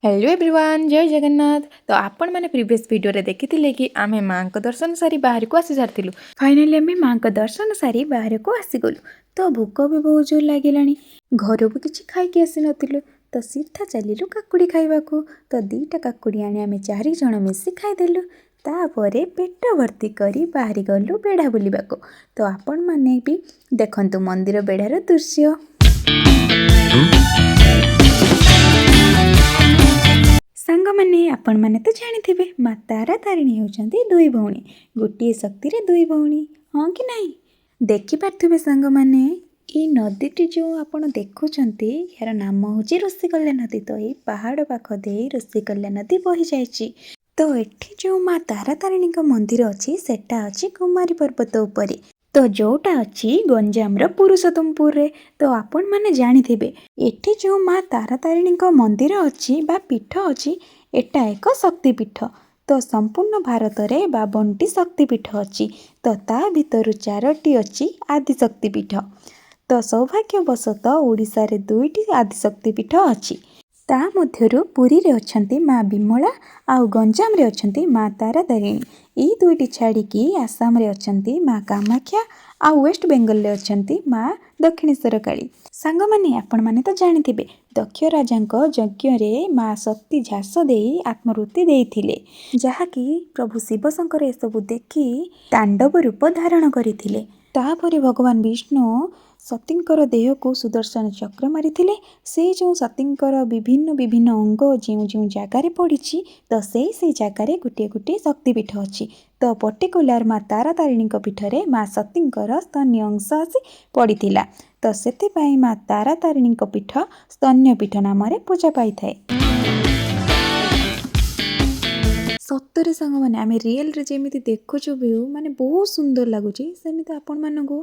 Hello everyone, ଜୟ ଜଗନ୍ନାଥ। ତ ଆପଣମାନେ previous ଭିଡ଼ିଓରେ ଦେଖିଥିଲେ କି ଆମେ ମାଆଙ୍କ ଦର୍ଶନ ସାରି ବାହାରକୁ ଆସି ସାରିଥିଲୁ। ଫାଇନାଲି ଆମେ ମାଆଙ୍କ ଦର୍ଶନ ସାରି ବାହାରକୁ ଆସିଗଲୁ। ତ ଭୋକ ବି ବହୁତ ଜୋର ଲାଗିଲାଣି। ଘରୁ ବି କିଛି ଖାଇକି ଆସିନଥିଲୁ। ତ ସିଧା ଚାଲିଲୁ କାକୁଡ଼ି ଖାଇବାକୁ। ତ 2ଟା କାକୁଡ଼ି ଆଣି ଆମେ 4 ଜଣ ମିଶି ଖାଇଦେଲୁ। ତାପରେ ପେଟ ଭର୍ତ୍ତି କରି ବାହାରି ଗଲୁ ବେଢ଼ା ବୁଲିବାକୁ। ତ ଆପଣମାନେ ବି ଦେଖନ୍ତୁ ମନ୍ଦିର ବେଢ଼ାର ଦୃଶ୍ୟ। ସାଙ୍ଗମାନେ, ଆପଣମାନେ ତ ଜାଣିଥିବେ, ମା ତାରା ତାରିଣୀ ହେଉଛନ୍ତି ଦୁଇ ଭଉଣୀ। ଗୋଟିଏ ଶକ୍ତିରେ ଦୁଇ ଭଉଣୀ, ହଁ କି ନାହିଁ? ଦେଖିପାରୁଥିବେ ସାଙ୍ଗମାନେ, ଏଇ ନଦୀଟି ଯେଉଁ ଆପଣ ଦେଖୁଛନ୍ତି, ଏହାର ନାମ ହେଉଛି ଋଷିକଲ୍ୟା ନଦୀ। ତ ଏଇ ପାହାଡ଼ ପାଖ ଦେଇ ଋଷିକଲ୍ୟା ନଦୀ ବହିଯାଇଛି। ତ ଏଠି ଯେଉଁ ମା ତାରା ତାରିଣୀଙ୍କ ମନ୍ଦିର ଅଛି, ସେଟା ଅଛି କୁମାରୀ ପର୍ବତ ଉପରେ। ତ ଯେଉଁଟା ଅଛି ଗଞ୍ଜାମର ପୁରୁଷୋତ୍ତମପୁରରେ। ତ ଆପଣମାନେ ଜାଣିଥିବେ, ଏଠି ଯେଉଁ ମା ତାରା ତାରିଣୀଙ୍କ ମନ୍ଦିର ଅଛି ବା ପୀଠ ଅଛି, ଏଟା ଏକ ଶକ୍ତିପୀଠ। ତ ସମ୍ପୂର୍ଣ୍ଣ ଭାରତରେ 52ଟି ଶକ୍ତିପୀଠ ଅଛି। ତ ତା ଭିତରୁ ଚାରୋଟି ଅଛି ଆଦିଶକ୍ତି ପୀଠ। ତ ସୌଭାଗ୍ୟବଶତଃ ଓଡ଼ିଶାରେ ଦୁଇଟି ଆଦିଶକ୍ତି ପୀଠ ଅଛି। ତା ମଧ୍ୟରୁ ପୁରୀରେ ଅଛନ୍ତି ମା ବିମଳା ଆଉ ଗଞ୍ଜାମରେ ଅଛନ୍ତି ମା ତାରା ତାରିଣୀ। ଏଇ ଦୁଇଟି ଛାଡ଼ିକି ଆସାମରେ ଅଛନ୍ତି ମା କାମାକ୍ଷା ଆଉ ୱେଷ୍ଟ ବେଙ୍ଗଲରେ ଅଛନ୍ତି ମା ଦକ୍ଷିଣେଶ୍ୱର କାଳୀ। ସାଙ୍ଗମାନେ, ଆପଣମାନେ ତ ଜାଣିଥିବେ, ଦକ୍ଷ ରାଜାଙ୍କ ଯଜ୍ଞରେ ମା ସତୀ ଝାସ ଦେଇ ଆତ୍ମାହୁତି ଦେଇଥିଲେ, ଯାହାକି ପ୍ରଭୁ ଶିବଶଙ୍କର ଏସବୁ ଦେଖି ତାଣ୍ଡବ ରୂପ ଧାରଣ କରିଥିଲେ। ତାପରେ ଭଗବାନ ବିଷ୍ଣୁ ସତୀଙ୍କର ଦେହକୁ ସୁଦର୍ଶନ ଚକ୍ର ମାରିଥିଲେ। ସେଇ ଯେଉଁ ସତୀଙ୍କର ବିଭିନ୍ନ ବିଭିନ୍ନ ଅଙ୍ଗ ଯେଉଁ ଯେଉଁ ଜାଗାରେ ପଡ଼ିଛି, ତ ସେଇ ସେଇ ଜାଗାରେ ଗୋଟିଏ ଗୋଟିଏ ଶକ୍ତିପୀଠ ଅଛି। ତ ପର୍ଟିକୁଲାର ମା ତାରା ତାରିଣୀଙ୍କ ପୀଠରେ ମା ସତୀଙ୍କର ସ୍ତନ୍ୟ ଅଂଶ ଆସି ପଡ଼ିଥିଲା। ତ ସେଥିପାଇଁ ମା ତାରା ତାରିଣୀଙ୍କ ପୀଠ ସ୍ତନ୍ୟ ପୀଠ ନାମରେ ପୂଜା ପାଇଥାଏ। ସତରେ ସାଙ୍ଗମାନେ, ଆମେ ରିଏଲ୍ରେ ଯେମିତି ଦେଖୁଛୁ ଭିଉ, ମାନେ ବହୁତ ସୁନ୍ଦର ଲାଗୁଛି, ସେମିତି ଆପଣମାନଙ୍କୁ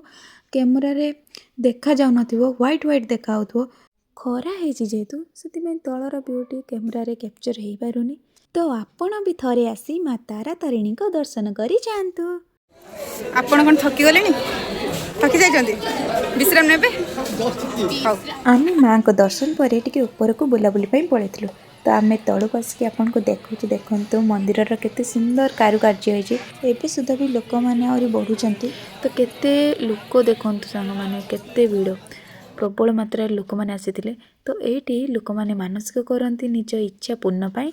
କ୍ୟାମେରାରେ ଦେଖାଯାଉନଥିବ, ହ୍ୱାଇଟ୍ ହ୍ୱାଇଟ୍ ଦେଖାହେଉଥିବ। ଖରା ହେଇଛି ଯେହେତୁ, ସେଥିପାଇଁ ତଳର ଭିଉଟି କ୍ୟାମେରାରେ କ୍ୟାପଚର୍ ହେଇପାରୁନି। ତ ଆପଣ ବି ଥରେ ଆସି ମା ତାରା ତାରିଣୀଙ୍କ ଦର୍ଶନ କରି ଯାଆନ୍ତୁ। ଆପଣ କ'ଣ ଥକି ଗଲେଣି? ଥକି ଯାଇଛନ୍ତି? ବିଶ୍ରାମ ନେବେ? ହଉ। ଆମେ ମାଆଙ୍କ ଦର୍ଶନ ପରେ ଟିକେ ଉପରକୁ ବୁଲାବୁଲି ପାଇଁ ପଳେଇଥିଲୁ। ତ ଆମେ ତଳକୁ ଆସିକି ଆପଣଙ୍କୁ ଦେଖାଉଛୁ। ଦେଖନ୍ତୁ ମନ୍ଦିରର କେତେ ସୁନ୍ଦର କାରୁକାର୍ଯ୍ୟ ହେଇଛି। ଏବେ ସୁଦ୍ଧା ବି ଲୋକମାନେ ଆହୁରି ବଢ଼ୁଛନ୍ତି। ତ କେତେ ଲୋକ ଦେଖନ୍ତୁ ସାଙ୍ଗମାନେ, କେତେ ଭିଡ଼, ପ୍ରବଳ ମାତ୍ରାରେ ଲୋକମାନେ ଆସିଥିଲେ। ତ ଏଇଠି ଲୋକମାନେ ମାନସିକ କରନ୍ତି ନିଜ ଇଚ୍ଛା ପୂର୍ଣ୍ଣ ପାଇଁ।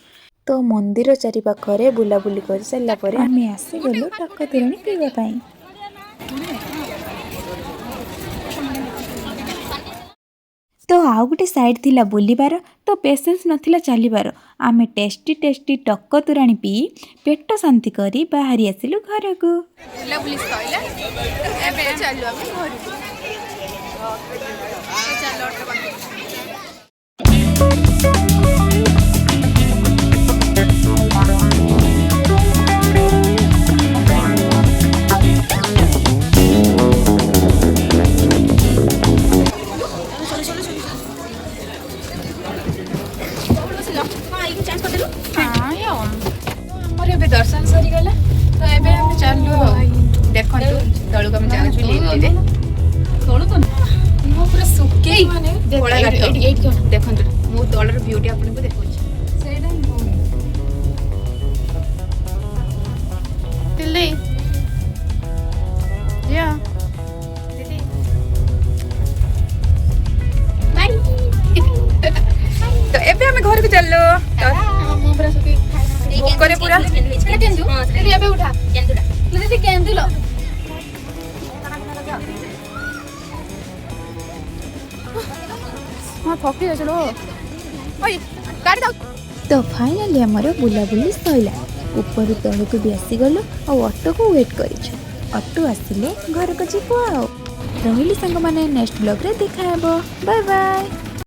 ତ ମନ୍ଦିର ଚାରିପାଖରେ ବୁଲାବୁଲି କରିସାରିଲା ପରେ ଆମେ ଆସିଗଲୁ ଟକ ତୋରାଣି ପିଇବା ପାଇଁ। ତ ଆଉ ଗୋଟେ ସାଇଡ଼୍ ଥିଲା ବୁଲିବାର, ତ ପେସେନ୍ସ ନଥିଲା ଚାଲିବାର। ଆମେ ଟେଷ୍ଟି ଟେଷ୍ଟି ଟକ ତୋରାଣି ପିଇ ପେଟ ଶାନ୍ତି କରି ବାହାରି ଆସିଲୁ ଘରକୁ। ବୁଲାବୁଲି ସଇଲା, ଏବେ ଚାଲୁ ଆମେ ଘରକୁ। ତ ଚାଲ ଅଟୋ ପାଖକୁ। ଆମର ଏବେ ଦର୍ଶନ ସରିଗଲା। ତ ଏବେ ଆମେ ଚାଲୁ ଆଉ ଦେଖନ୍ତୁ, ତଳକୁ ଆମେ ଯାଉଛୁ ଲିଫ୍ଟରେ। ମୁଁ ପୁରା ଶୁଖେଇ ମାନେ ଦେଖନ୍ତୁ, ମୁଁ ତଳର ଭିଉଟି ଆପଣଙ୍କୁ ଦେଖାଉଛି। ଦିଲ୍ଲୀ ଝିଅ ଦିଦି, ବାଇ। ତ ଏବେ ଆମେ ଘରକୁ ଚାଲିଲୁ। ତ ଭୋକରେ ପୁରା ଏବେ ଉଠା ଦିଦି, କେନ୍ଦୁଲ। ହଁ, ଥକି ଯାଇଛୁ ଲୋ। ଓଇ, ଗାଡ଼ି ଯାଉ। ତ ଫାଇନାଲି ଆମର ବୁଲାବୁଲି ସଇଲା। ଉପରୁ ତଳକୁ ବି ଆସିଗଲୁ ଆଉ ଅଟୋକୁ ୱେଟ୍ କରିଛୁ। ଅଟୋ ଆସିଲେ ଘରକୁ ଯିବୁ। ଆଉ ରହିଲି ସାଙ୍ଗମାନେ, ନେକ୍ସଟ ବ୍ଲଗ୍ରେ ଦେଖା ହେବ। Bye bye.